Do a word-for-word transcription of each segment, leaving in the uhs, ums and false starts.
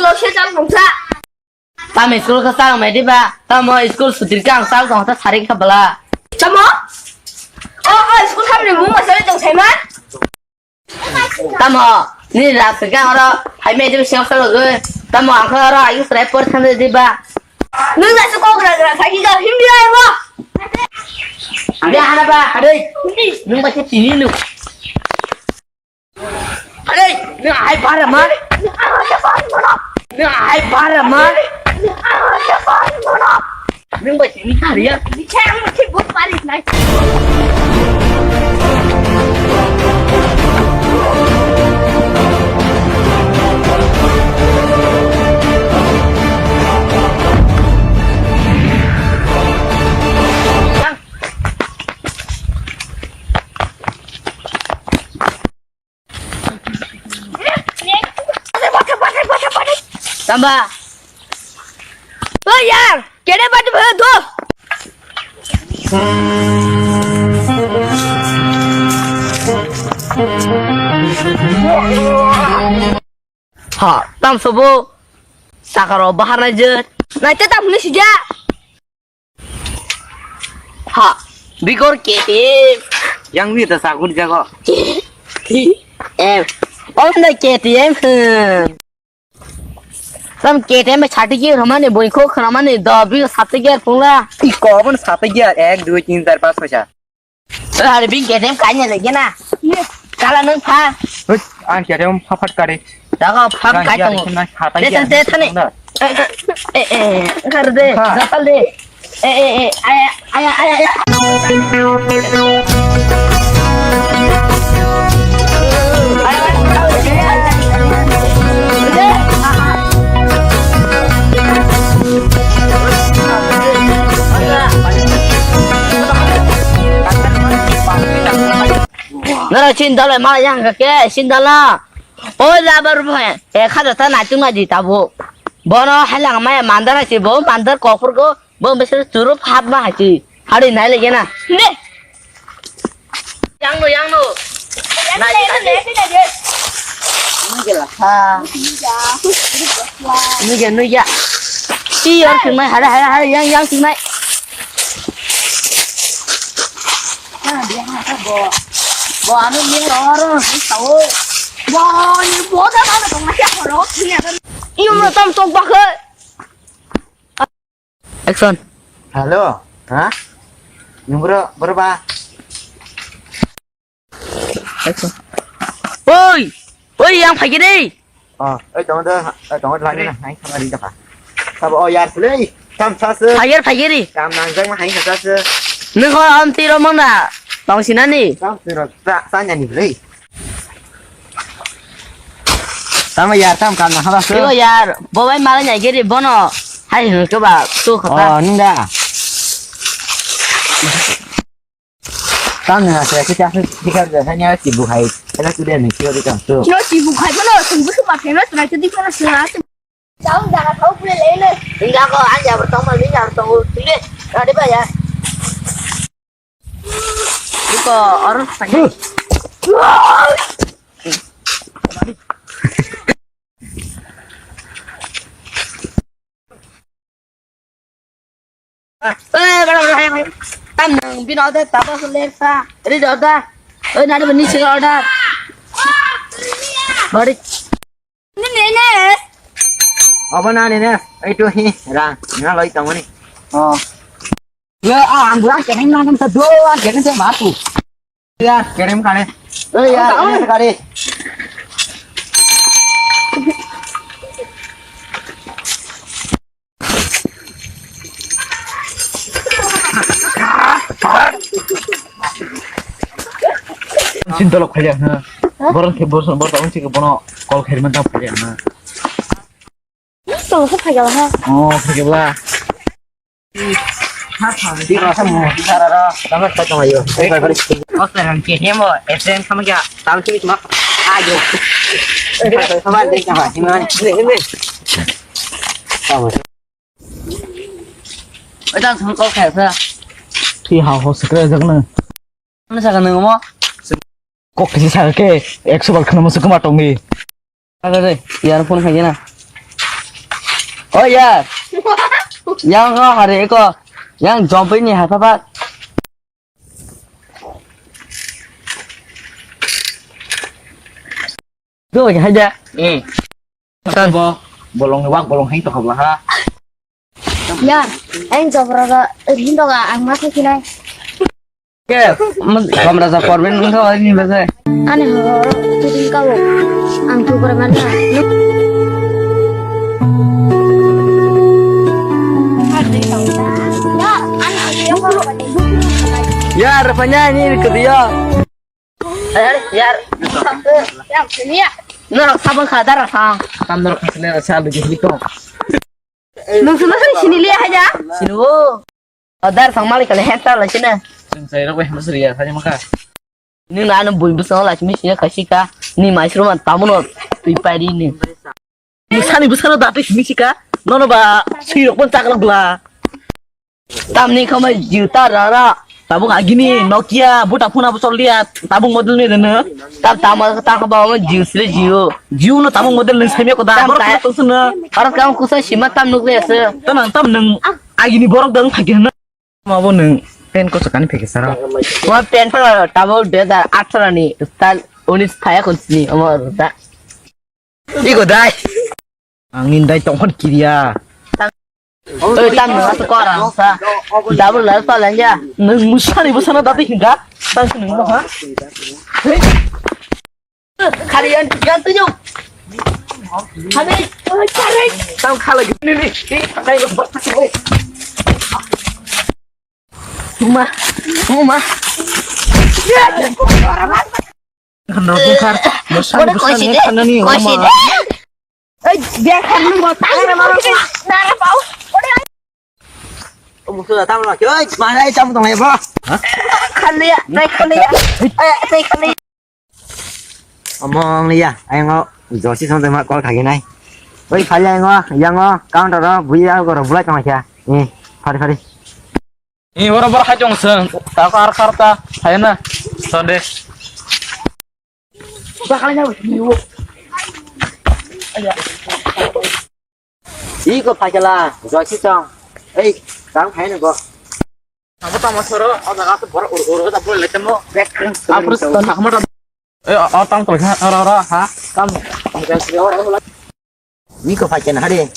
Lo se chal mungsa. Tamo school khe chal mai diba? Tamo school sutir khe ang chal tong khe sari kha bwla. Tamo? O, o, school thamni mung ma sari tong sai man? Tamo, ni rak se kang oro, hai me de siang sa logo. Tamo, ang kho oro, ayu srai por tham de ba. Nung na su kok rak rak khai ga him dia mo. Ada hana ba, ada. Nung ba se tini lu. Ada, nung hai para ma. Nung hai para ma. Nung ba sini kariya. Bicara mungkin buat parit naik. Tamba. Oi yar, kene bati bhai do. Ha, tam sobo. Sakaro bahar nai je. Nai te tam ni sija. Ha, bigor K T M. Yang wi ta sagun jago. K T M. Om da K T M. Hmm. Tam K T M chati ki ramani boi kho khamani do bi sate ki ar pungla. Iko bon sate ki ar ek dui tin char panch choi sa. Are bin K T M kanya le gena. Kala nang pha. Hut, ang K T M pha phat kare. Daga phang kai tongo. Te thang, te thang. Eh, eh, eh, kar de, ha. Jatal de. Eh, eh, eh, aya, aya, aya, aya. Nara chin dalai ma yang ke chin dala. Oi labar bo he. E kha ta na chung na di ta bo. Bono halang ma mandar si bo mandar kophur go bo mesir churu phat ma hachi. Hari nai le gena. Ne. Yang no yang no. Nai le le le le. Nui ge la kha. Nui ge nui ya. Ti yor sing mai hara hara hara yang yang sing mai. Bo ano ni oro ni tao. Bo ni bo da ma ko ma ya ko ro ni ya. Iyo no tam tok ba khe. Action. Hello. Ha? Nung bro, bro ba. Action. Oi! Oi, yang phai gini. Oh, oi, tong do, oi, tong do, hai na, hai, hai, hai, hai. Sabo, oh, yar, play. Tam sa se. Phai giri, phai giri. Tam nang jang ma hai sa se. Nung ko am tiro mang na. Tong sinani. Tam tiro sa, sa nyani play. Tamo yar, tam kam na haba se. Ibo yar, bo bai malai nyai giri bono. Hai hung ke ba, tu khata. Oh, nung da. Tang na se se ta se dikar da sa nya si bu hai. Ela tu de ni kyo de kam tu. Kyo si bu khai bono, sung bu su ma khe no, trai tu di kono sung a. Chao jaga thau pule le ne. Inda ko an ja bertong ma ni ja bertong u tile. Ade ba ya. Iko or sa. Eh, bada, bada, hai, hai. Tam nang bin order, tabo se ler sa. Ready order. Eh, nari bani sing order. Bari. Ni, ni, ni. Abo na ni ne. Ai tu hi, rang. Na loi tamo ni. Oh. Ya, ah, ang buang keneng nang sa do, ang keneng sa matu. Ya, kerem kare. Eh, ya, kerem kare. Sin tolok khaya ha. Borok khe borok borok tawon sike bono kol khairman tang khaya ha. Tong sa phai gala ha. Oh, phai gala. Di rasa mo, di rasa ra, tama sa tama yo. Osterang ke hemo, F M sama kya, tam sini cuma ayo. Sama deh sama, gimana? Sama. Oi, tang thang kok kaya sa. Ti hao ho sekre jak na. Mana sa ka nang mo? Kok kisi sa ke, ekso bar khana mo se kama tongi. Aga de, yar phone khai na. Oh ya. Yang ko hari eko. Yang jompi ni hapa pat. Tuh, haja. Eh. Tan. Bo, bolong wak, bolong heng to khabla ha. Ya, aing jobra ga, rin to ga, ang ma khakinai. Ke, jomra ja korben nang kha ni bese. Ani ho, tu din ka bo. Ang tu kore man na. Ya, rupanya ini ke dia. Eh, yar. Yar, sini ya. Norok sabang kha, dara sang. Tam norok kha, sini sa lu jihli ko. Nung sunu sini sini liya haja. Sini wo. Dar sang malik kali henta la sini. Sing sai rok weh masri ya, saja maka. Ni na anu bui busong la sini sini kasih ka. Ni mai suru man tamun ot. Tui pari ni. Sani bwsano dati simi sika, nono ba sirok pon chakla bla. Tamni khamai jiu ta rara, tabuk agini Nokia, buta phuna bosol dia, tabuk model ni dene. Tab tama ta kha ba jiu sile jiu. Jiu no tabuk model ni sami ko da, borok ta to sene. Aro kam kusa sima tam nuk le se. Tanang tam nang agini borok dang thagi na. Ma bo nung pen ko sakani pheke sara. Mo pen pala tabo dui hajar atharo ni tal unis thaya kon sini omo ta. Iko dai. Ang nin dai tongkhon kiriya. Oi tam nung ato kora sa. Double la pala ya. Nung musani busana dati hinga. Tang nung mo ha. Khali yan, yan tu yung. Khali, oi, khali. Tang khala gini ni. Ni, tang khala gini. Uma, uma. Khanda bukhar, mosan busan ni khanda ni uma. Oi, biar khanda ni busan ni uma. Nara pau. Oi, musuh datang lagi. Oi, mana ikan tong ya, bro? Khanda ya, naik khanda ya. Eh, naik khanda. Omo wng liya, ayang o josi song tongma call khaginai. Oi, phali ayang o, yang o, counter o, buya go ro bulai tong kha. Eh, phari, phari. Eh, oro bor hai tong song, ta kar kar ta, hai na, sonde. Bakal na, ni wo. Iko phakela, josi song. Ei, tang phai na go. Tamo tamo soro, o jaga to bor ur ur da bol le tamo. Bek keng. Apro to nakma da. Eh, o tang to ha, ora ora ha. Tam. Iko phakena hari.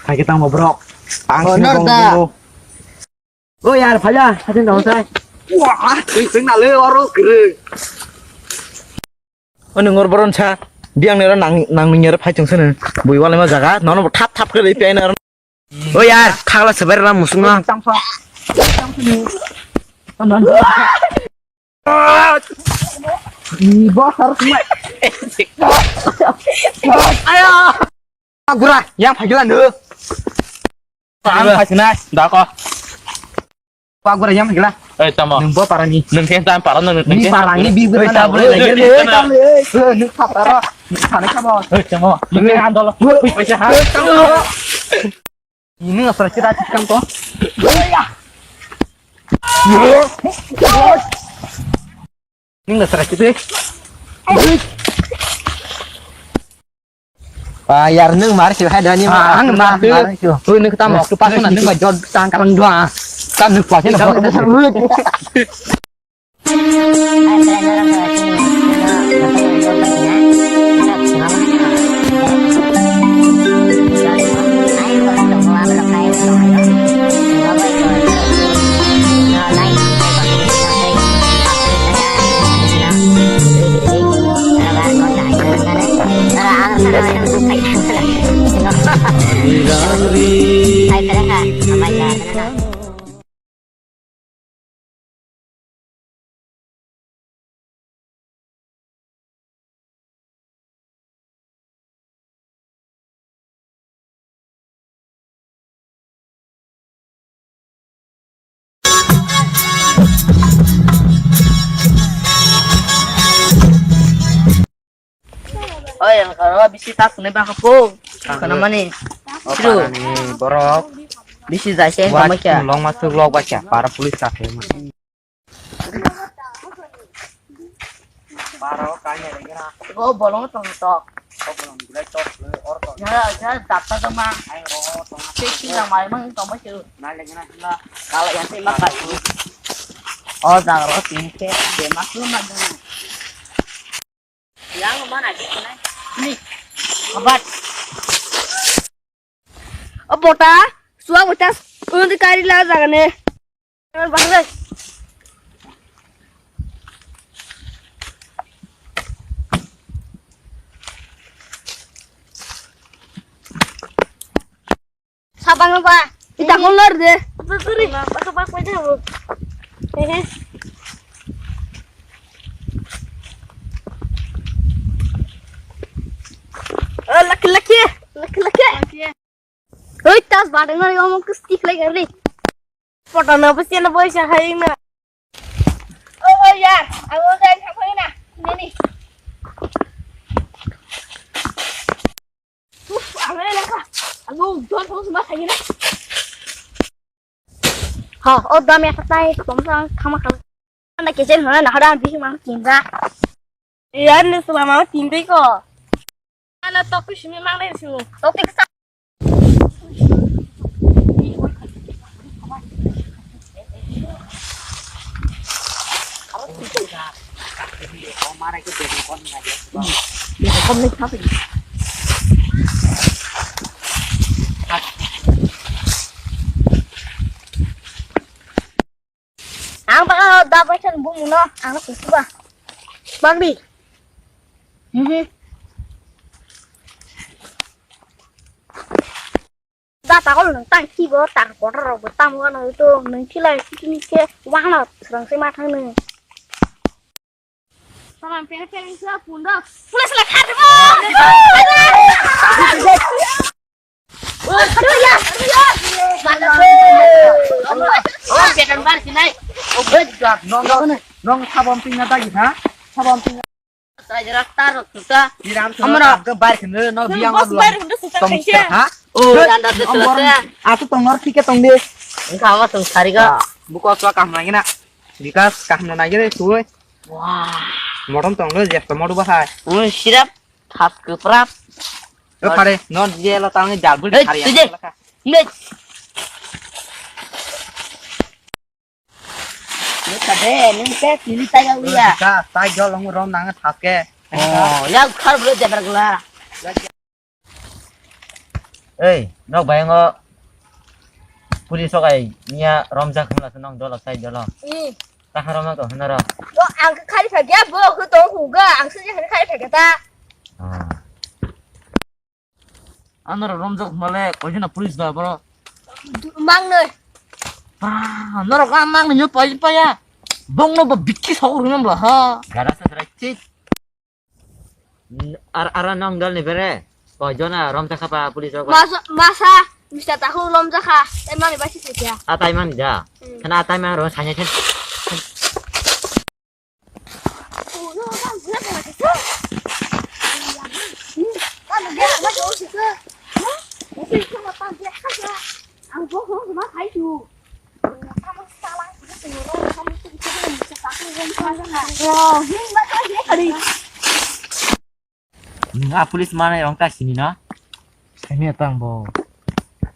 Phake tamo bro. Ang sini bong bong. O yar, phaya, hatin dong sai. Wah, tui sing na le oro kere. Oni ngor boron sa, biang nero nang, nang nung nero phai chung sene. Bui wale ma jaga, nono bo thap thap kere pi ai nero. O yar, thagla seber la musung no. Tang sa. Ni bo har kuma. Ayo. Agura, yang phagila no. Ang phasina, da ko. Agura yang phagila. Eh, tamo. Nung bo parani. Nung khe tam parani, nung khe. Parani bi bi na bo le. Eh, nung thap taro. Nung thane ka bo. Eh, tamo. Nung khe andol. Hui paisa ha. Ini ngasra kita cikam ko. Nung ngasra kita. Ah, yar nung mar sih hai dani. Ah, ang mar sih. Hui nung tam tu pas na nung ba jod tang karang dua. Tam nung pas na. Oi, ang karo bisi tak ne ba ko. Kana mani. O Siru. Parani borok. Bisi jai se Wa tamo kya. Long ma suk lok ba kya. Para police ka the ma. Para o kanya lagi na. Go bolong tong tok. Ya, ya, dapta tongma. Tei sing rang mai mang tongma se. O jaga ro tini khe bema khulum ma dong. Yang mana di sini? Ni. Abat. O bota, suwa bota, undi kari la jaga ne. Bang dai. Sabang ba. Ita kolor de. Sorry. Bak bak pai de. Hehe. Oh, laki laki. Laki laki. Hoi, tas badeng nari omo kis tik lai gari. Photo na bus na boy sa hai na. Oh, oh, yar, ang o jai thang phai na. Nini. Uf, ang le ka. Ang o don thong sma khai na. Ha, o dam ya tai tom sa khama khama. Anda kechen hona na hada bisi mang kinja. Yar ne sma ma tin dei ko. Ana topic simi mang dei su. Topic sa. Ang baka da paisa bumung no ang kusuba. Bagdi. Mhm. Da takol nang tang kibo tar kotor rok bo tamo gano to nang kilai sikini ke wangno serang se mathang nang. Saman pere pere sa punda. Pulis la khat mo. Oh, beton bar sinai. Oh, good job. Nong, nong, nong sabon pingna dagi, ha? Sabon pingna. Trai jera tar rok tuta. Diram amra. Ke bar khne, no biang boss bar khne suta tong khaise. Ha? Oh, anda de suta. Aku tongor thike tong de. Engka ama tong sari ga. Buko swa kaham lagi na. Bikas kaham na nagi re, suwe. Wah. Morom tong de, jep to modu bahai. Oh, sirap. Thap kwprap. O phare, non je lo tang jal bul. Hei, khari tuje. Ang lakha. Nek. Nek ka de, nek ke sini tai ya uya. Ka tai jol long rom nang thap ke. Oh, ya khar bro jabra gla. Ei, nok bayango police sokai niya romjak hwnla se nong jolo sai jolo. Hmm. Tahar ma ko hwnaro. Bo ang khe khari phagya, bo khe tong huga, ang se je khari phagya ta. Ah. Anoro romjak male koijana police ba bro. Mang noi. Ah, norok ang mang nyo pai paya. Bong no ba bikki sok rung bla ha. Gara sa sra chit. Ar ara nong dal ni bere. Koijona romjak khapa police rok ba. Masa masa mista tahu romjakha. Emang iba sih saja. Atai man ja. Hmm. Kana atai man ro sanya chen. Nwng a police manai rong ta sini na? Sini tang bo.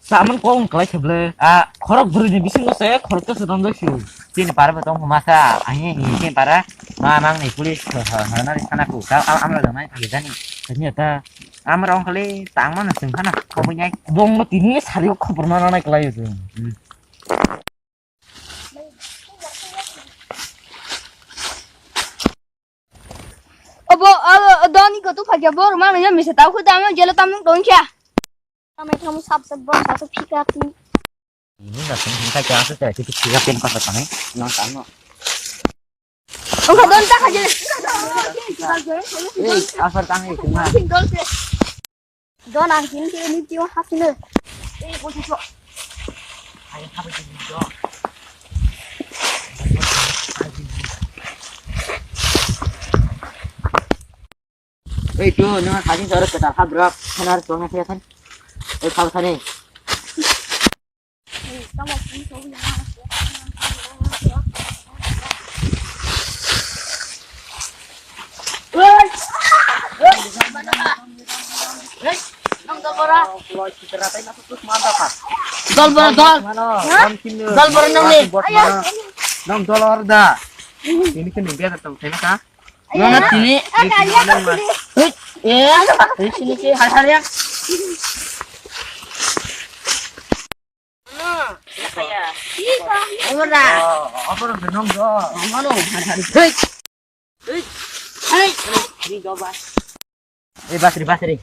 Saman kong kalai kheble. A khorok bwrwi ni bisingo se khorok ta se tonjak su. Chini para bo tong masa. Ani ni chini para. Ma mang ni police ha ha na sana ku. Ka am ra nai thagi jani. Sini ta. Am rong kali tang mana sing khana. Ko bunyai. Bong mo tini sari khobor na nai kalai tu. Obo, o, o, doni ko tu phakya bo, ruma nanya misa tau khu dami jelo tamung tong kya. Kami kamu sab sab bo, sab sab phika tu. Ini nggak sih, ini kayak apa sih? Itu tiga pin pas apa nih? Nang tano. Ongkha don ta khaje. Ei, asar tang ei, tuma. Don ang hin khe ni tio hasine. Ei, bo tio. Ai, ha bo tio. Ei, tio, nang hasing sore keta ha bro. Khanar tong na khasan. Ei, khal khane. Dol boro dol. Dol boro nang ni. Nang dol or da. Ini kan dia datang sini kah? Nona tini. Hei, eh, hei sini ke har har ya. Ora. Apa orang benong do? Mano har har. Hei. Hei. Hei. Ni do ba. Eh, basri, basri.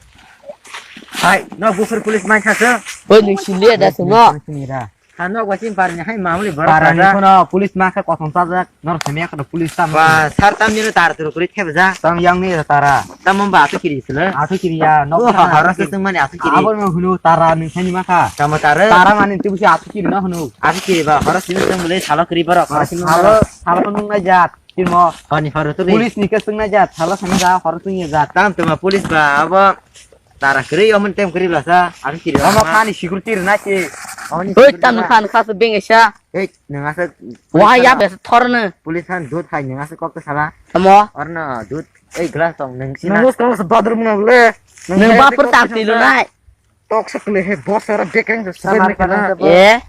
Hai, no, bufur police mai kha se. Oi, nung sili da sung no. Sini ra. Ha, no, gwa sim par ni hai mamuli bara. Para ni kono police ma kha kothom sajak, nor semia kono police tam. Ba, sar tam ni tar tur kuri thep ja. Tam yang ni tara. Tam ba atu kiri sile. Atu kiri ya, no. Oh, ha, hara se sung mani atu kiri. Abo no hunu tara ni sani ma kha. Tam tara. Tara mani tu si atu kiri no hunu. Atu kiri ba, hara sini sung bole salo kiri bara. Salo, salo nung na jat. Timo. Ani horo tu. Police ni kesung na jat, salo sani ja horo tu ya jat. Tam tuma police ba abo tara kiri omen tem kiri lasa. Ani kiri. Omo khani security na ki. Oi tam khan khas beng esa. Hei, nang asa. Wah ya bes thor ne. Police khan dut hai nang asa kok sala. Tamo. Orno dut. Ei glass tong nang sina. Nang kok bathroom na le. Nang bapur tam tilu nai. Tok sakle he boss ara bekreng samar seven kana. Eh.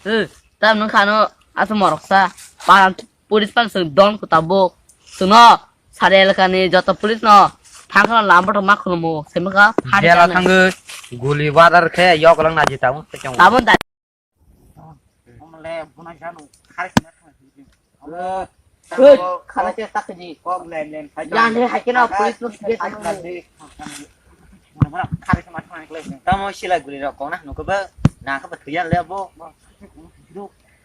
Eh, tam nung khano asa morok sa. Pan police pan sung don ko tabuk. Suno sare elaka ni joto police no thangkhana lambo to makhunumu semaka. Jela thango guli badar khe yok lang na jita mo se kyang. Tabun da. Omle buna janu khai sina thang. Khana se tak ji. Kok len len khai. Yang he hai kena police no sige. Tamo sila guli rok kona nuko ba na ka ba thuyan le bo.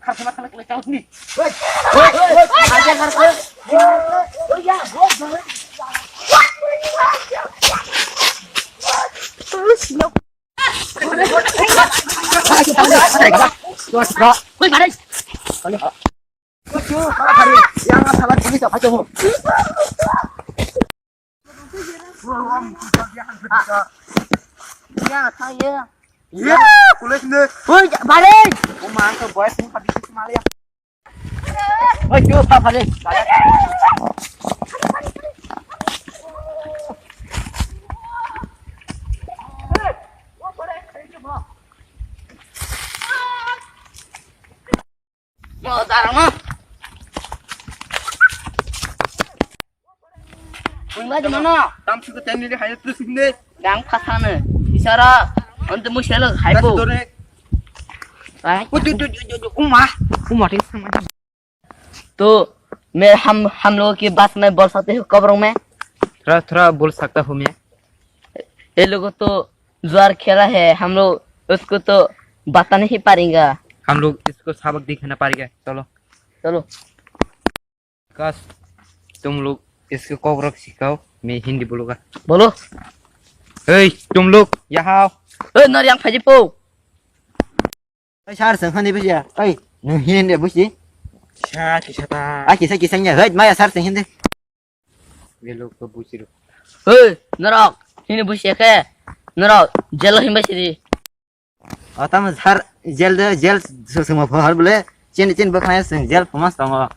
Khar se ma thang le chau ni. Oi, oi, oi, aja khar ko. Oi ya, go. Wngla di mano. Tam suka ten ni hai tu sinde. Yang pasane. Isara. Ante mu selo hai po. Hai. Uma. Uma ting sama. तो मैं हम हम लोगों की बात में बोल सकते हो कब में? थोड़ा थोड़ा बोल सकता हूँ मैं। ये लोगों तो जुआर खेला है, हम लोग उसको तो बता नहीं पाएंगे। हम लोग इसको सबक दिखाना पड़ेगा। चलो। चलो। कस, तुम लोग इसको कोबरक सिखाओ, मैं हिंदी बोलूंगा। बोलो। ए, तुम लोग यहाँ आओ। ए, नर yang phaji po. Ai, sar, sang hani busia. Ai, nung hini ne busi. Sa, kisa ta. Ai, kisa, kisa nya. Hei, maya sar, sang hindi. Belo ko busi ro. Hei, norok, hini busia ke. Norok, jelo himba siri. O, tamo sar, jel de, jel su-, suma phar bole. Chin, chin, bo khaya sing, jel phamas tamo.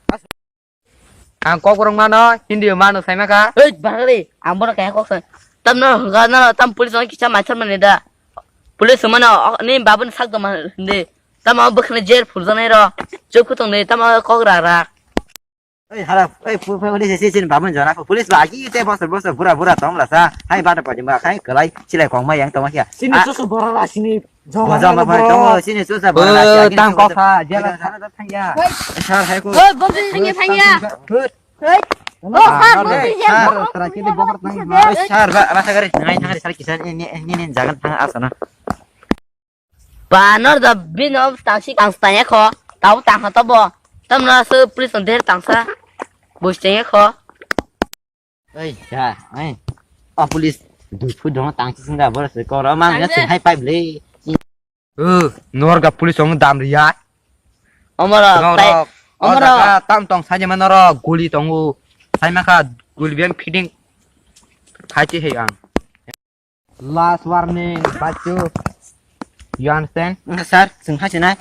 Ang kok borok mano, Hindi mano sai maka. Hei, bahari, ang bono kaya kok sai. Tam no, ga no, tam police no kisa machar mani da. Police mano, ni babu ni sak do man de. Tam o bwkhani jer phurjanai ro. Chuk kutung de, tam o kok ra ra. Ei, hara, ei, pu-, pu-, police si, si, babu jona, police ba, ki te bosor, bosor, bura, bura, tong la sa. Hai, bada padi ma, hai, kelai, silai kong ma yang tong ma kya. Sini susu bora la, sini. Joma ma, ma, tong, sini susu bora la, sini tang kok sa, jela sana da thang ya. Sar hai ko. Hei, bom sini thang ya, thang ya. Hei. Oh, sar, bom sini, sar, bom sini, sar, sar, ba, rasa gari, ngai thang sar kisan, ini, ini, ini, jangan thang asana. Banor da bino tangsi tangsi tanya kho, tau tang kho tobo. Tamna se police on der tangsa. Bus tanya kho. Ei, ya, ei. O police dui phu dong tangsi singa bor se koro mang ya sing hai pipe le. O, norga police ong dam riya. Omoro, omoro. Tam tong saje manoro guli tongo. Sai maka guli ben fitting. Khai che hei ang. Last warning, bachu. You understand? Sir, sing hai sinai.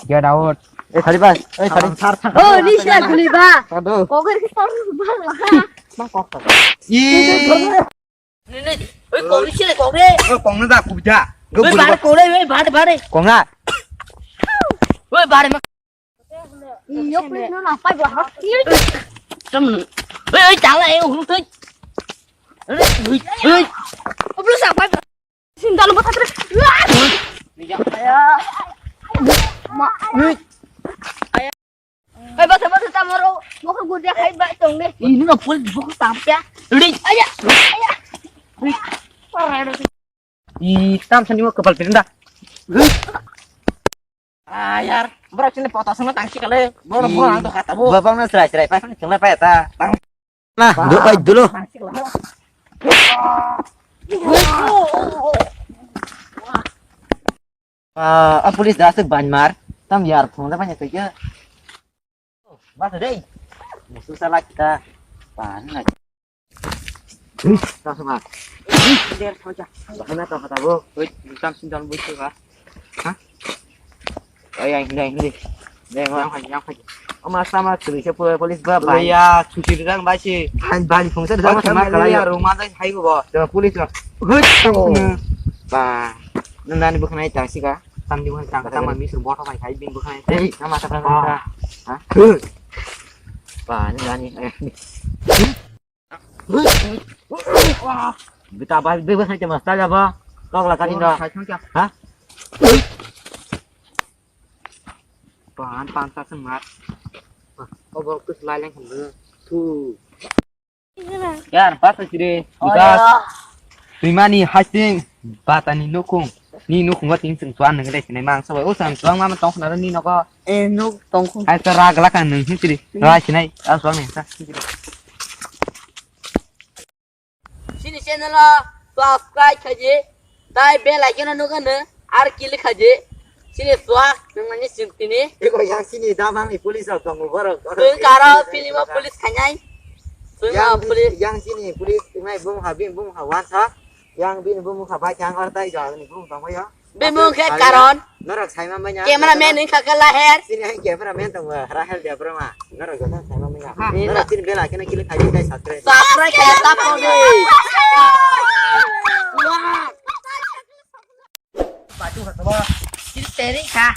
Get out. Eh, khali ba. Eh, khali. Sir, sir. Oh, ni sila khali ba. Aduh. Koger ki tor ba la. Ma kok ta. Ih. Ni, ni. Oi, kok ni sile kok re. Oi, kok na da, kubja. Oi, bare kok re, oi, bare, bare. Kok na. Oi, bare ma. Iyo, please, no, no, five, one. Tam. Oi, oi, chala, eh, uru, oi. Oi, oi, oi. Oblo sa five. Sin dalam mata terus. Ma. Hai, bata, bata, tamaro. Mokho gudia hai ba tong de. Ini no pol bokho tampya. Ri. Aya. Aya. Ri. Parah. I tam sani mo kepal pirinda. Ah, yar, bro, sini foto sama tangsi kali. Bro, bro, ang to kata, bro. Bapang na serai serai, pas ni kena pa ta. Tang. Nah, duk pai dulu. Ah, ah, police dah asik banmar. Tam yar, phone dah banyak kerja. Bas deh. Musuh salah kita. Pan lagi. Hei, tak sama. Hei, der saja. Bahana tak kata, bro. Hei, tam sini dalam bus ka. Hah? Oh, yang ini, yang ini. Deh, yang lagi, yang lagi. Oh, masa mah tulis apa police ba? Oh, ya, cuci dan baca. Han bali phone sa sama sama kali ya. Rumah dah hai, bro. Sama police lah. Hei, tak sama. Ba, nang nani bukan aja taksi kah? Tam di bukan tang, tam mami suruh botol hai, hai bin bukan aja. Hei, nama siapa? Hah? Ba, ini nani. Bita bai bebas hai mas tala ba. Kok la kani da. Ha? Pan pan ta sen mat. Obo kus lai leng kan tu. Yar, pas sire. Bikas. Tuimani hasing batani nukung. Ni nukung wa ting sing tuan nang dai sinai mang sabai. O san tuang ma tong khna ni noko. Eh, nuk tong khung. Hai ta ra gala kan nung siri. Ra sinai. A suang ni sa. Sini channel o subscribe khaji. Tai bell icon o nukha nung. Ar click khaji. Sini suak nung nani sing tini. Eko yang sini damang ni police rok tongo borok. Nung karo film o police khainai. Film o police. Yang sini police tungai bung ha bing bung ha wansa. Yang bini bumung kha bai thang or tai jora ni bumung tong yo. Bimung khe karon. Norok sai ma manya. Camera man ni kha kala her. Sini hai camera man tong Rahel Debbarma. Norok joto sai ma manya. Norok sini bela kena kili khai dai subscribe. Subscribe khe ta pon de. Batu kha ba. Sini teri kha.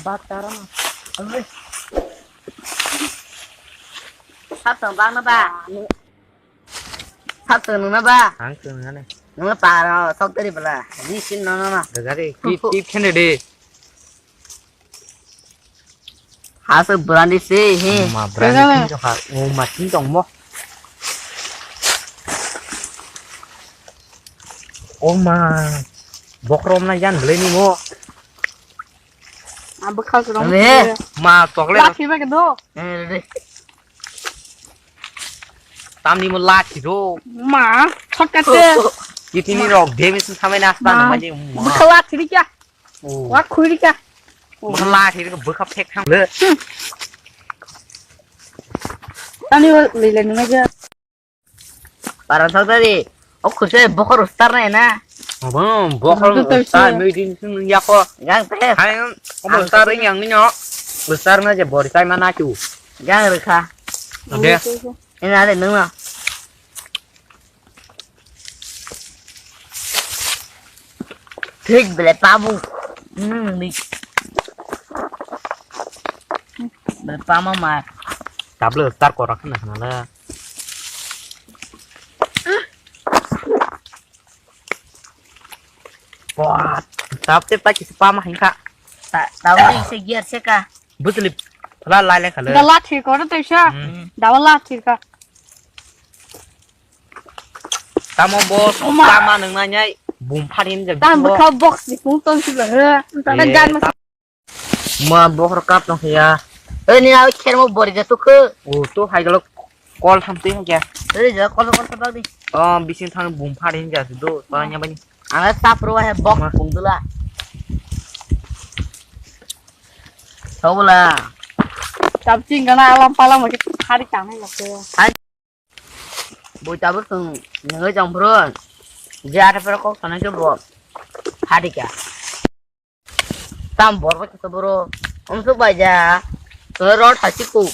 Ba taram. Sab tong bang na ba. Sab tong nung na ba? Ang tong nung na. Nung na paro sok teri bela. Ni sin no no no. Dagari tip tip khene de. Hasu brandi se he. Ma brandi tin jokha. O ma tin tong mo. O ma. Bokrom na yan bele ni mo. Ang bwkha se rong. Re, ma chocolate. Lathi bai do. Eh, re. Tamni mo lathi do. Ma, shortcut se. Kitini rok demi sun samai nas pan ma je. Bwkha lathi ri kya? Wa khui ri kya? Bwkha lathi ri bwkha phek thang le. Tamni mo lile nunga je. Parang thok tadi. O khuse bokhor ustar na na. Abo bokhor ustar meeting sung yako. Gang te. Hai, omo ustar yang ni no. Ustar na je bori kai mana chu. Gang rekha. Oke. Ina de nung na. Thik bele pabu. Hmm, ni. Bele pama ma. Tablo ustar korak na na. Wah, tap tep ta kisi pama hingka. Ta, tau ni se gear se ka. Butli phala lai lai khala. Da lathi ko te sa. Hmm. Da lathi ka. Tamo boss, tama nang nanyai bum pharin je. Tam bukha box ni kung ton si ba he. Ta gan ma. Ma bokhor kap tong ya. Oi ni awi kher mo bori ja tukhe. O to hai galo kol tham twi hokya. Oi ja kol kol ta bagdi. O bising thang bum phar hin ja do. Parang nya bani. Ang ta pro he box bung dula. Thobla. Tap ching gana alam palam mo hari chang hai gase. Bui tabuk chwng nungwi chong phuru je ata phuru kok sanai khe bo phadi kha. Tam bor bai khe boro umsuk bai ja. Twi rot hai si ku.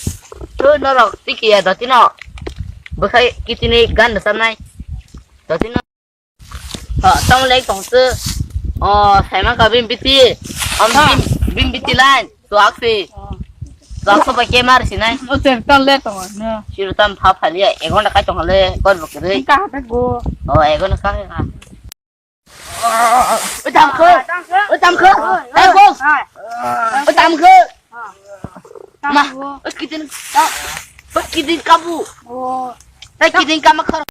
Twi norok twi kiya dotino. Bwkhai kitini gan da samnai. Jati na. Ha, tong lek tong se. Oh, sai ma ka bim biti. Om bim, bim biti line. Tuak si. Tuak so ba ke mar si nai. O ter tong le tong na. Siru tam pha pha liya. Egon da kai tong le. Kor bok re. Ka ha go. Oh, egon ka ha. Oi, tam khe. Oi, tam khe. Tam khe. Oi, tam khe. Ma, oi, kidin ka. Oi, kidin ka bu. Oi, kidin ka ma khar.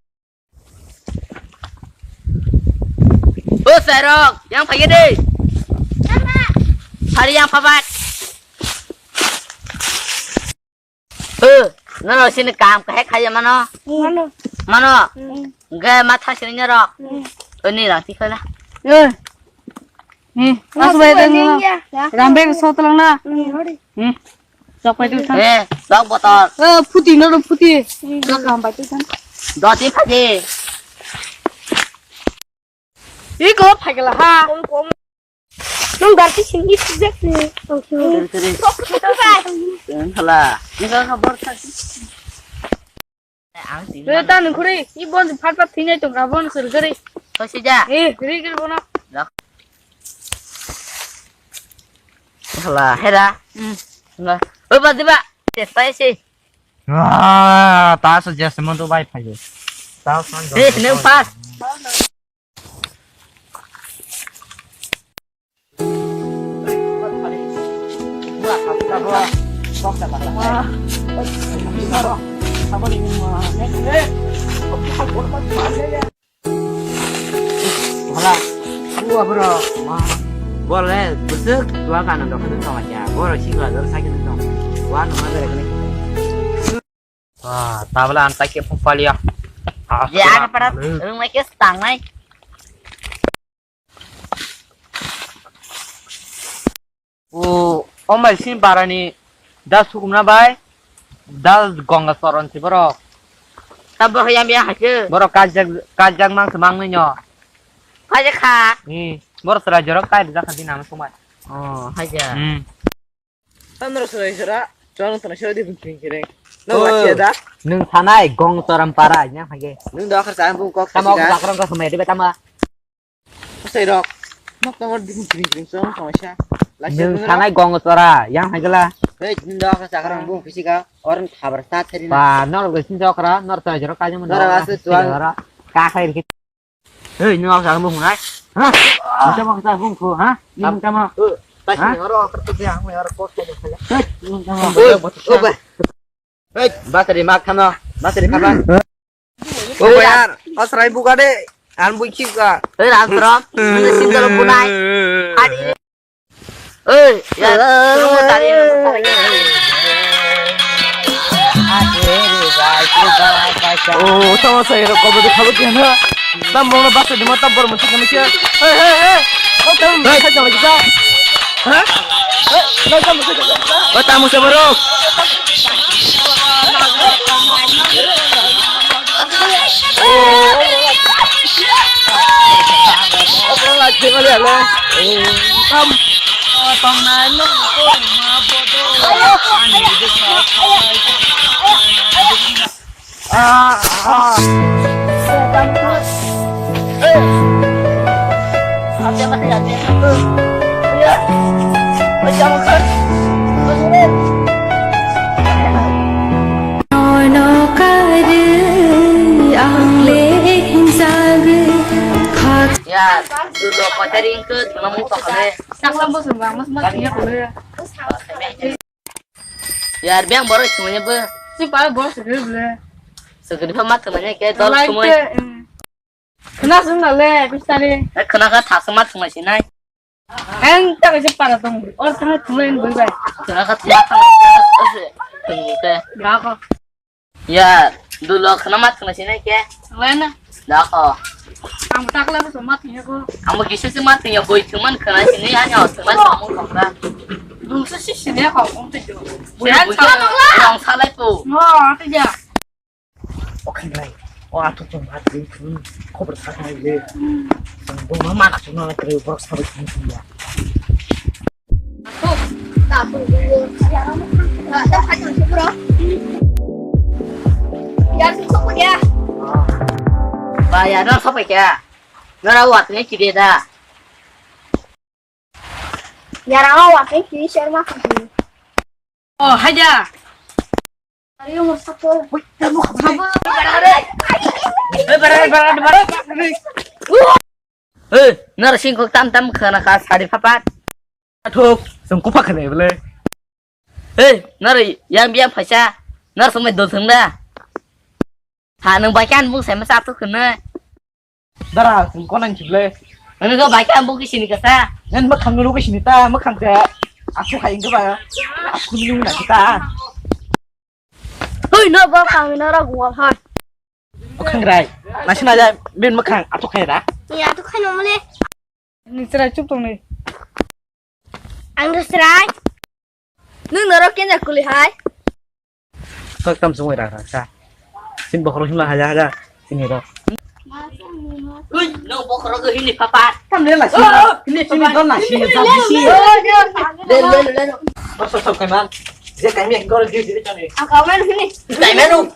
O Sairok, yang phai de. Hari yang phabat. Ho, nono sini kam kahai khaiya mano? Mano. Mano? Hmm. Ge matha sini nyoro? Hmm. Oni rang tikhala. Eh. Eh, mas bai dang. Rambe so tlang na. Hmm. Hmm. Sok pai tu san. Eh, sok botol. Eh, phuti no phuti. Sok kam pai tu san. Doti phaji. Iko phagala ha. Nung garti sini sijak ni. Sini, sini. Kok kita bai. Tengkhala. Ini kan kabar tadi. Ang sini. Kita nungkuri. Ibon phat phat thini tong kabon surgeri. Kau sija. Eh, geri geri bono. Dak. Tengkhala, hera. Hmm. Enggak. Oi, ba diba. Testai sih. Ah, ta so jes mo to bai phai. Ta san. Eh, sini pas. Hala, buah bro. Boleh, besok dua kanan dok itu sama aja. Boro sih gua terus sakit itu. Wah, nama dari kena. Ah, tabla anta ke phung palia. Ah, je, ada pada rung mai ke stang nai. O, o mai sin barani da sukumna bai, da Gonga Soron si borok. Tabok yang biya haje. Borok kajak, kajak mang semang ni nyo. Kajak kha. Ni, borok sera jorok kai rijak kha di nama sumai. Oh, haja. Hmm. Tamro sera sera, jorok tana sera di bukring kire. No, oh, wasia da. Nung sanai Gong Soron para yang hage. Nung da khar sa bung kok. Tamo kok bakrang ka sumai di betama. Sai rok. Nok tongor ding ding ding song song sa. Nwng sanai Gong Soron yang hai gela. Hei, nwng da ka sakra bung fisika. Orang khabar sa theri na. Ba, nor ge sin jokra, nor ta jero ka jam. Nor asu tuan. Ka khai ri. Hei, nwng sa bung nai. Ha? Nwng ta bung sa bung ko, ha? Nwng ta ma. Ta si oro ka tu yang me oro ko ko. Hei, nwng ta ma. Hei, basari mak khano. Basari khaba. O bayar, asrai buka de, an bui khika. Oi, Ramsaram, nini sindalo bunai. Adi. Oi, ya, tunggu tadi. Oh, sama saya rokok berarti kalau dia na. Tam bong na basa di mata bor mesti kami kia. Hei, hei, hei. Kau tahu saya jangan kita. Hah? Hei, kau tahu saya jangan kita. Kau tahu saya baru. Ya, dulo kotor ingke, tengah muka kami. Saklam bos, bang, mas, mas, iya, kami. Yar, biang borok sumanya bo. Si pa borok sugri bole. Sugri pha mat sumanya ke dol sumai. Khna sung na le, bistari. Eh, khna kha thasung mat sumai sinai. Ang ta kaisa para tong. Or khna thumai boi bai. Khna kha thasung mat sumai ke. Ga ko. Ya, dulo khna mat sumai sinai ke. Wena. Dakho. Ang takla ko mat niya ko. Ang kisa si mat niya ko, itu man khna sini hanya, itu man kamu kongka. Dungsa si sini ko, kong tu jo. Buyan sa. Ang salai po. Mo, tu ja. Okay, nai. O atu tu mat ni, khobor sa nai le. Bo ma mana tu na tre borok sabai ni ya. Yar, suk suk ya. Ba ya, no sopai kya? No ra wa tne kide da. Yara wa ke ki share ma kha. Oh, haja. Ari mo sapo. Ui, tamo kha. Bara, bara, bara. Hey, nara sing kok tam tam khana kha sari papat. Athok, sung kupa khane bele. Hey, nara yang biang phaisa. Nara sung mai dol thung da. Ha, nung bai kan bung sai ma sa tu khne. Dara, chwng konang chible. Ano ga bai ka ambo kisini kasa. Ngan makhang no kisini ta, makhang ta. Aku hai ga ba. Aku ni na kita. Hoi, no ba khang no ra gual ha. Makhang rai. Nasi na ja bin makhang atu khai ra. Ya tu khai no male. Ni chrai chup tong ni. Ang do chrai. Nung norok kenya kuli hai. Kok tam sungwi ra kha. Sin bokhorok himla haja haja. Sini ro. Ui, no bokhorok hini papa. Tam le la sini. Oh, hini sini papa. Don la sini. Le le le. Bos sok kai man. Je kai mi gol di di chani. Ang kau man hini. Kai manu.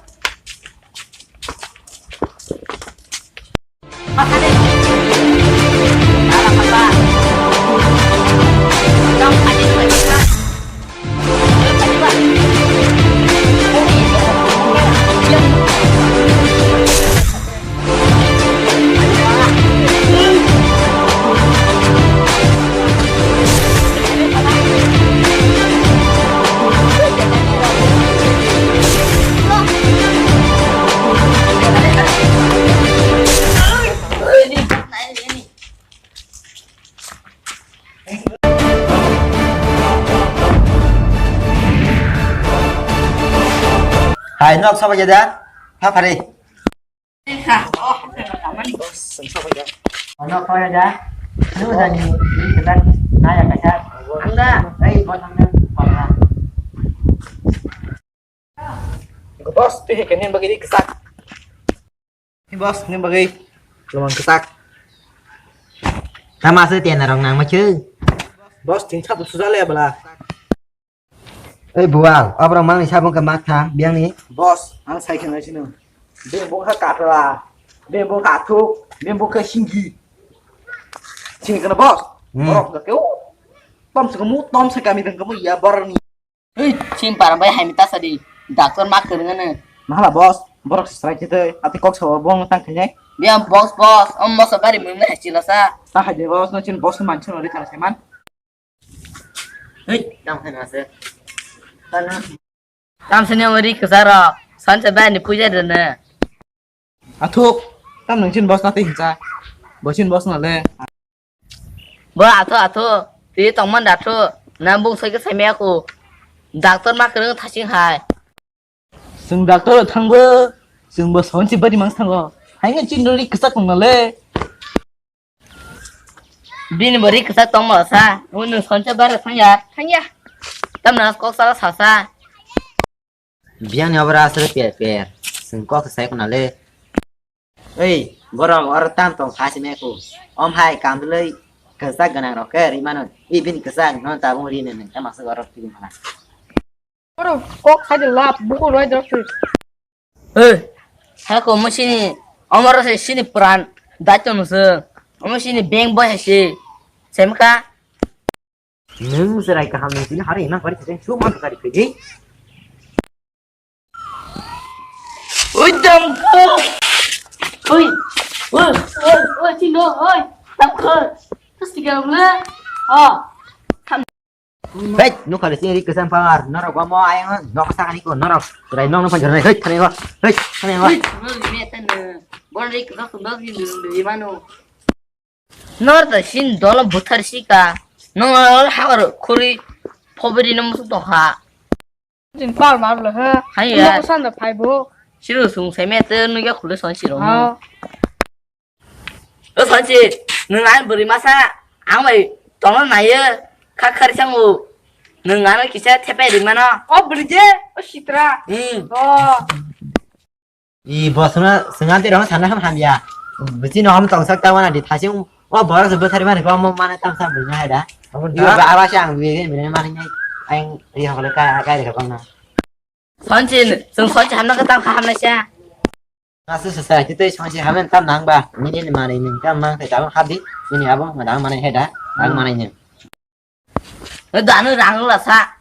Hai, nok sabo jeda. Pha phari. Ono koi aja. Lu jani, ini sedan. Naya kaca. Anda, hei, buat anda. Boss, tu he kenin bagi di kesak. Ni boss, ni bagi. Lamang kesak. Tama se tiana rong nang machu. Boss, tin satu sudah le bala. Oi bual, obrok mangni sabung ke mak tha, biang ni. Boss, ang sai khe nai sino. Bini bung kha katla, bini bung kha athuk, bini bung kha singgi. Sini kana boss. Hmm. Borok ga keu. Tom se kamu, tom se kami dang kamu ya borok ni. Hei, sim param bai hai mita sadi. Doctor ma kereng ane. Mahala boss, borok se strike jete, ati kok sa bong tang khe. Biang boss, boss, om boss bari mung ne hachila sa. Ta hai de boss, no chin boss man chino ri thang seman. Hei, tam khe na se. Tam sini ori kesaro, sanse bai ni puja dene. Athuk, tam nung chin boss na te hinsa. Boss chin boss na le. Bo athuk, athuk, twi tongman da athuk. Na bung soi ke sai me aku. Doctor ma kereng thasing hai. Chwng doctor o thangbo, chwngbo sonsi bari mang thango. Haino chini ri kwchak tong nale. Bini bo ri kwchak tong ma sa, unu sonsi bari thangya. Thangya. Tamna kok sala sasa. Biang ni obra asal per per. Chwng kok sai kuna le. Ei, borok oro tam tong phasi me ku. Om hai kamduloi kwchak gwnang rok khe ri mano. I bini kwchak no tabung ri ne nang tama se oro tigi mana. Oro kok khai de lap buku roi dok. Ei, ha ko mo sini, omoro se sini pran daito no se. Omo sini beng boy se. Semka. Nung serai kaham nung sini hari nang kari sini cuma kari pedi. Oi, dam ko. Oi, oi, oi, oi, chino, oi. Dam ko. Terus tiga bulan. Oh. Hei, nuk kali sini ri kesan pawar. Norok gua mau ayang nok sakani ko norok. Serai nong nong panjor hei, kani ko. Hei, kani ko. Oi, oi, me tan. Bon ri ko ko dog ni dum di mano. Nor da sin dolo buthar sika. Nor hagar khuri phobiri no musuk tokha. Jin pal mar lo ha. Hai ya. Lo san da phai bo. Siru sung sai me te nu ya khule son siro. Ha. O son si, nung an buri masa, ang bai tono na ye, kha khar sang u. Nung ano kisa thepe ri mano. O buri je, o sitra. Hmm. O. I bosna sengam te rong sana ham ham ya. Buti no ham tong sak tawana di thasing. O boros buthar mani ko mo mana tam sa bunya hai da. Abun Yo da. Ba awa sang bi gen bi mani ngai. Aing ri ha ka ka ri ka na. Sonchi, sung sonchi hamna ka tam hamna sha. Asu sasa, kita sangsi hamen tam nang ba. Ini ni mana ini tam mang kita habdi. Ini abo ngadang mana heda, ang mana ini. Danu rang la sa.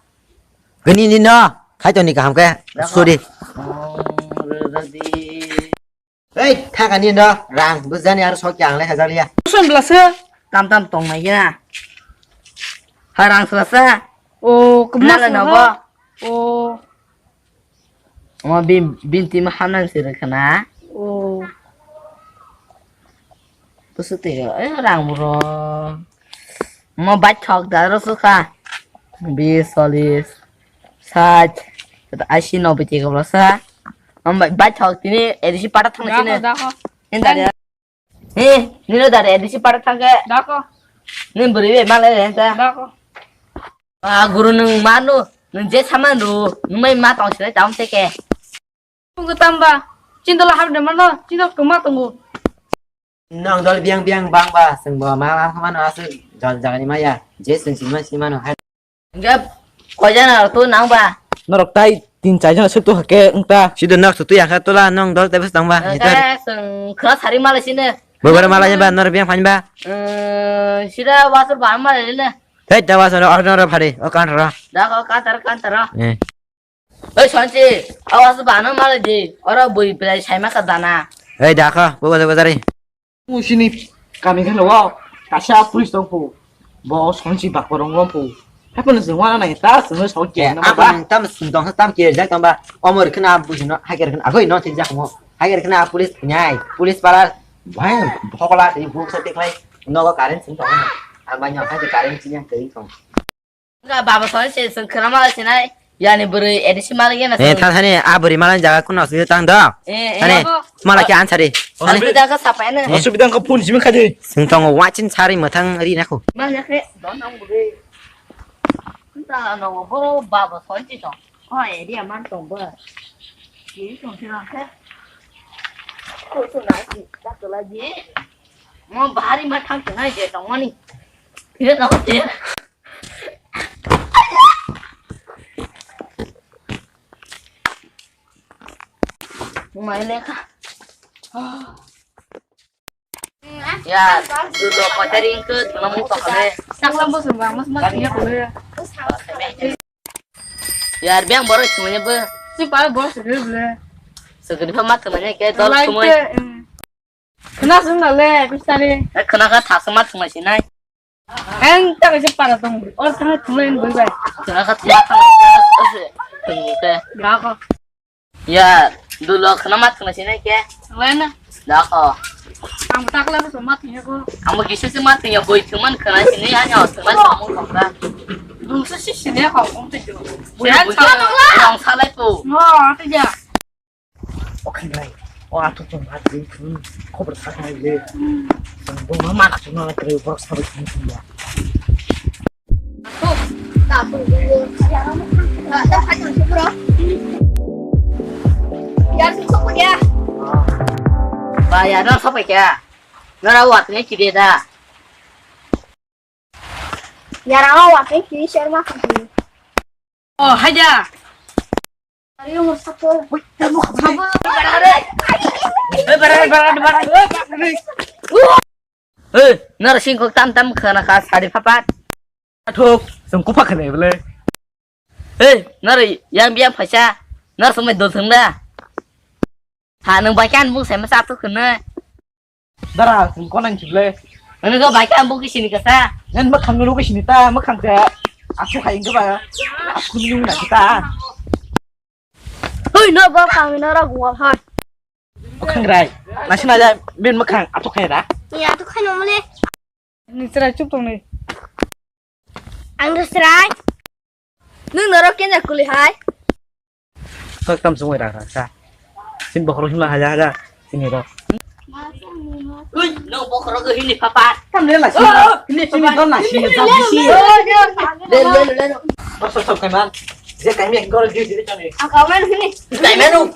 Gini ni no, khai to ni kaham ke. Sorry. Hei, thaka ni no, rang bujani aro sok yang le hajar ya. Son blasa. Tam tam tong nai ya. Harang sasa. O, kemala na ba. O. Omo bin, bin tima hamnang siri khana. O. Busu te, eh, rang bro. Omo baithok da ro sukha. Bis, solis, sat, ashi, nobboi te ko bro sa. Omo baithok tini edisi pata thang sini. Dakho, dakho. Inda ya. Eh, nino dare, disi para thangke. Dako. Nin bwrwi bai malai re ta. Dako. Ah, guru nung manu, nung je saman ru, nung mai ma tong sile tam teke. Nung tamba, chindola habde mano, chindo kuma tongo. Nong dol biang biang bang ba, sengbo ma ma mano asu jol jagani maya, je seng sima sima no hai. Hingke koijana rok tu nang ba? Norok tai tin char jona suk tu hake wngta. Sido nok sutu yangkha tola nong dol tebes tang ba. Hingke chwng khwna sari malai sini. Boboro malai ba norok biyang phan ba. Eh, sida wasur ba malai le. Hei da wasur o noro phari o kan ro. Da ko kan tar kan tar. Eh. Oi Sonsi, awas ba no malai di. Oro bui belai sai ma ka dana. Hei da ko boboro boboro. Musini kami kheno o kaisa police tong phu. Bo Sonsi bakor rong phu. Hapo no jengwa na nai ta sengno sok ke. Apa nang tam sing dong tam ke jak tamba. Omor khna bujino hager khna agoi no thik jak mo. Hager khna police nyai. Police pala bhai hokola ti bu sa tik lai. Nogo current sing tong. Ang banyo hager current sing yang kering tong. Wngkha baba soni se chwng khwna malai sinai. Yani bwrwi edisi malai gena. Eh, thani a bwrwi malai jaga kuno swi tang do. Eh, eh. Thani mala khe ansari. Thani. Osubida kha sapai na. Osubida kha phone simi khadi. Sing tongo wachin sari mathang ri nakho. Malai khe don nang bwrwi. Kunta no boro baba soni to. O area man tong bo. Ki tong sina khe. Ko so na ki ta to la ji. Mo bahari ma thang tong ai je tong mani. Ye tong je. Mai lekha. Ya, dulo kotaring ke tulang mo pakale. Saklam bo sembang mas mas ya kule. Ya, biang borok semuanya be. Si pala borok segede bele. Segede pha mat semuanya ke dol semuanya. Khna sung na le, pistari. Eh, khna kha thasa mat sung sinai. Ang ta kaisa para tong. Or khna thumlai ni bui bai. Khna kha thuma thang. Ase. Tungte. Ya ko. Ya, dulo khna mat sung sinai ke. Lena. Da ko. Ang takla so mat ni ko. Ang kisa se mat ya bui thuman khna sinai anya thuman kamu khna. Dungsa si sinai ko kong te jo. Bui bui. Ang salai po. No, te ja. O khainai, o athuk chwng ma twi thung, khobor saknai le. Chwng bo ma mana chwng nang kre borok sabai thung thung ya. Athuk, ta athuk bo. Ya, ta khaito se bro. Ya, sung sung ya. Ba ya, no sabai kya. Nara wat ne kide da. Yara o wa ke ki share ma khamni. Oh, haja. Ari mo sapo. Wait, tamo khamni. Sapo. Hey, bara, bara, bara. Hey, nara sing kok tam tam khana kha sari phapat. Athok, sung kupa khane bele. Hey, nara yang biang phaisa. Nara sumai dol thang da. Ha, nung bai kan bu sai ma sa tu khana. Dara, chwng konang chible. Ano go bai ka ambo kisini kasa. Ngan makhang no kisini ta, makhang ta. Aku hai ga ba. Aku nung na kita. Hui, no ba khang no ra gua ha. Makhang rai. Nasi na ja bin makhang atu khai ra. Ya, atu khai no male. Ni chrai chup tong ni. Ang do chrai. Nung norok kenya kuli hai. Kok tam sungwi ra ra sa. Sin bokhorok himla haja haja. Sini ro. Ui, no bokhorok hini papa. Tam le la sini. Hini sini don na sini sa bisi. Le le le. Bos sok kai man. Je kai mi gor ji ji chani. Ang ka man hini. Kai manu.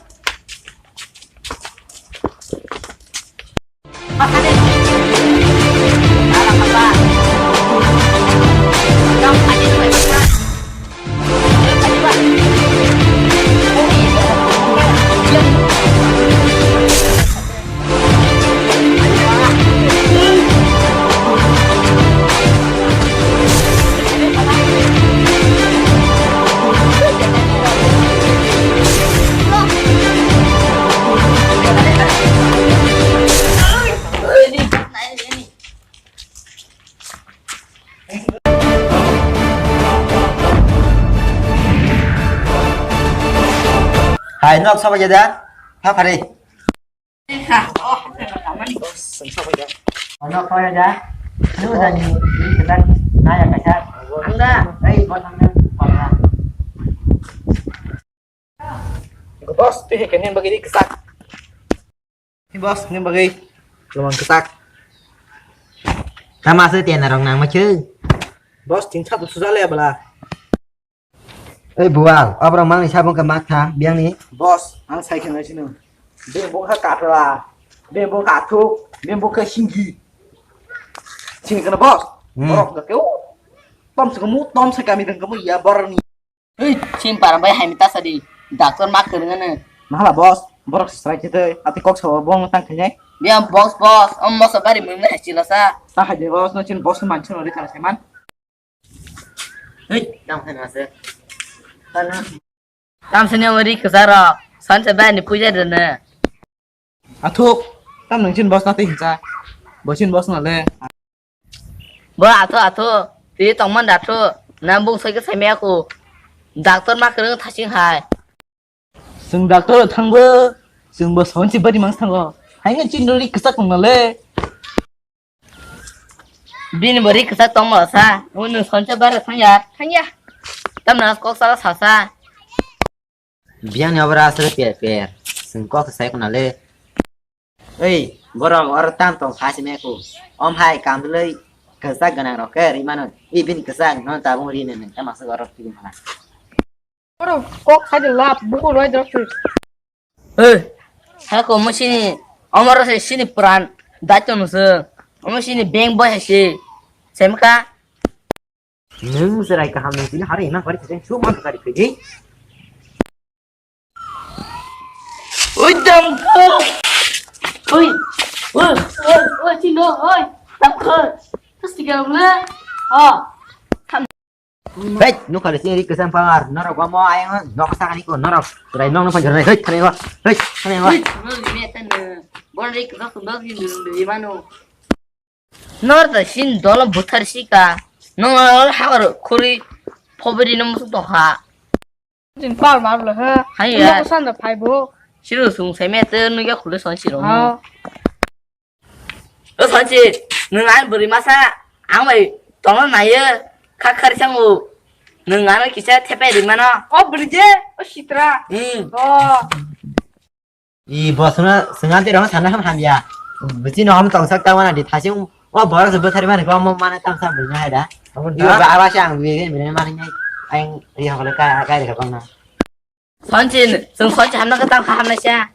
Nok sabai jada, ha phari. Nok sabai jada. Lu jani, lu jani, naya kaisa. Anda, hei, buat mana? Boss, tu he kene bagi di kesak. Ni boss, ni bagwi lomang kwchak. Tama se tena rong nang ma khe. Boss, tin sat suja le bala. Ei bual, abra mang ni sabong ka mak tha, biang ni. Boss, ang sai khe nai sino. Be bo kha katla, be bo ka thuk, be bo ka singi. Sini kana boss. Hmm. Borok ka keu. Tom se kamu, tom se kami dang kamu ya borok ni. Hei, chim param bai hai mita sadi. Doctor ma kwrwng ano. Mahala boss, borok se srai khe tei, ati kok sawa bong tang khainai. Biya boss, boss, om moso bari mung hai chila sa. Ta hai de boss, no chin boss man chino ri thang saiman. Hei, tam hai na se. Tam sini ori kesaro, sanse bai ni puja dene. Athuk, tam nung chin boss na tei hinsa. Boss chin boss na le. Bo athuk athuk, twi tongman da thu, na bung sai khe sai maya khu. Doctor ma kwrwng thasing hai. Chwng doctor thangbo, chwngbo sonsi bari mang thango. Haino chin rori kwchak tong na le. Bini bo ri kwchak tongma sa, unu sonse bara thangya. Thangya. Tamna kok sala sasa. Biyang ni obra aswk per per. Chwng kok sai kuna le. Ei, borok oro tam tong phasi me ku. Om hai kamdwlwi kwchak gwnang rok khe ri mano. I bini kwchak no tabung ri ne nang tama swk oro tigi mana. Oro kok sai de lap buku roi dok. Ei, ha ko mo sini, omoro se sini pran, daito no se, omo sini bank boy ha se, semka. Nung serai kaham nung sini hari na hari kajeng su man kari kajeng. Oi, dam ko. Oi, oi, oi, oi, chino, oi, dam ko. Terus tiga bulan. Oh. Hei, nukha le sini ri kwchang pangar, norok omo ayang nok sakani ko, norok chwrai nok nokha jornai, hei, thani ko, hei, thani ko. Hei, no, ni me tan, bon ri kwchang sundor ni nung ni mano. Nor ta sin dolo buthar sika, nor hagor khuri phobiri no musuk tokha. Jin pal mar lo ha. Hai ya. Ino sanda phai bo. Siru sung sai me te nugya khule son siro. Ha. O Sanchi, nwng ani bwrwi masa ang bai tongna naiyo, kha khari sango. Nwng ano kisa thepai ri mano. O bwrwi je, o sitra. Hmm. O. I bosna swngan te rong sana ham hamya. Bwchino ham tongsak ta wana di thasing o borok se bwthari mani ko mo mana tamsa bwrwi hai da. Abo da. Ibo ba aba se ang bwrwi bwrwi mani nai. Ang ri hokole ka ka ri hokol na. Sanchi, chwng Sanchi hamna ka tam kha hamna sa.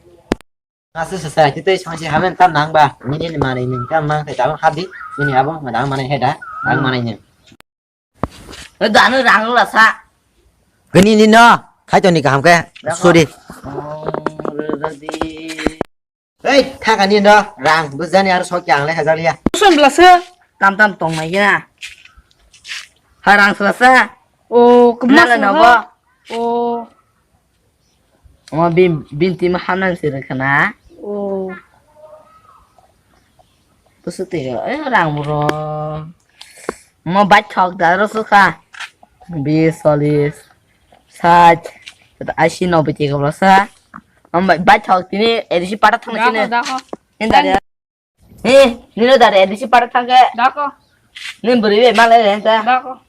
Aswk se sai, tei Sanchi hamen tam nang ba? Nini ni manwi nwng tam mang khe tabuk hap di. Nini abo madang manai hai da, ang manai nwng. Dano rang la sa. Gani ni no, khai to ni kaham khe. Sorry. Hei, thaka ni no, rang bujani aro sok yang le hajar ya. Kusun bla se. Tam tam tong nai ya. Ha rang sla sa. O, kumna sla no bo. O. Omo bin, bin tima hamnang se rwkha na. O. Busu twi rw, eh, rang bro. Omo baithok da rw sukha. Bis, chollish, sait, ashi, nobboi twi rw sa. Omo baithok tini A D C pata thang sini. Dakho, dakho. Ni da. He, nino dare, A D C pata thangkhe. Dako. Nini bwrwi bai malai re ta. Dako.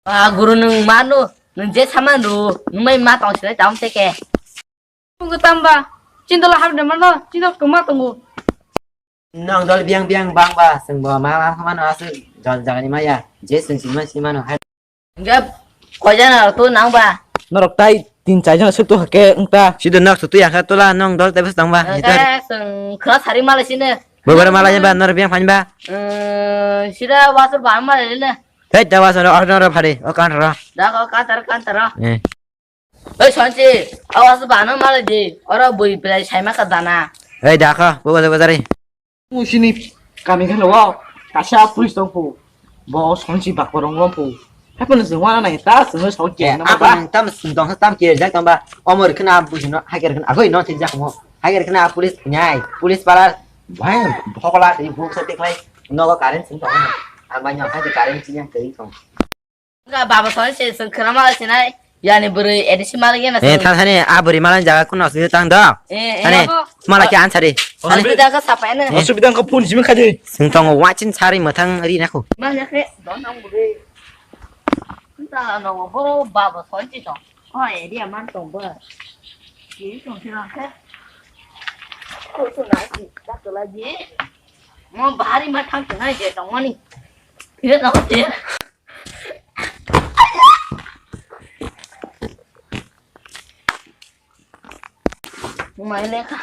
Ah, guru nwng manu, nwng je saman ru, nwng bai ma tong silai tam teke. Tungu tamba, chindola habde mano, chindo kuma tungu. Nong dol biang biang bang ba, sengbo ma ma mano aswk jol jagani maya, je seng sima sima no hai. Hingke koijana rok to nang ba? Norok tai tin char jona suk to hake wngta. Sido nok sutu yakha tola nong dol tebes tong ba. Hingke chwng khwra sari malai sini. Bobor malai ba nor biang phan ba. Eh, sida wasur ba malai le. Hei da wasur o nor phari o kan ro. Da ko kan tar kan tar. Eh. Oi Sanchi, awas ba no malai di. Oro bui belai sai ma ka dana. Hei da ko bobor bobor. Musini kami khalo wa, kaisa police tong phu. Bo Sanchi bakor rong lom phu. Hapo no jengwa na nai ta, sunu so ke na apa ba. Nang tam sung tong tam ke jak tong ba. Omor khna bujino, hager khna agoi no thik jak mo. Hager khna police nyai, police pala. Bhai, bhokola tei bhok sa teklai. Nogo current sung tong. Ang ba nyang haje current chi yang tei tong. Ga baba soi se sung khna ma se nai. Yani bwrwi A D C malik ya na Eh, sir. Thang thani, a bwrwi malai jaga kuno sini tang do. Eh, eh. Thani, abo. Mala ke ansari. Thani. Asubida ka sapa ene. Eh. Asubida ka phone simi khadi. Sing tongo wachin sari mathang ri nako. Mala ke don ang bwrwi. Nta no bo baba sonchi to. Oh, area man tong bo. Ki tong sila ke. Ko to na ki, ta to la ji. Mo bahari ma thang to na je tong ni. Ye to je. Mai lekha.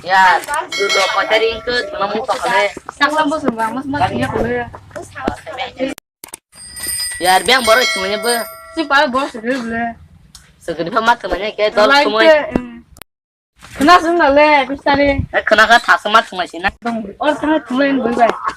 Ya, dudo koteri ke tuna mung tokale. Saklam bo sumba, mas mas ya kule. Ya, biang boro semuanya be. Si pa bo sugri bule. Sugri pa mat semuanya ke dol semuanya. Kena sung le, pistari. Eh, kena ka thasa mat semuanya sih na. Or kena tulen bye bye.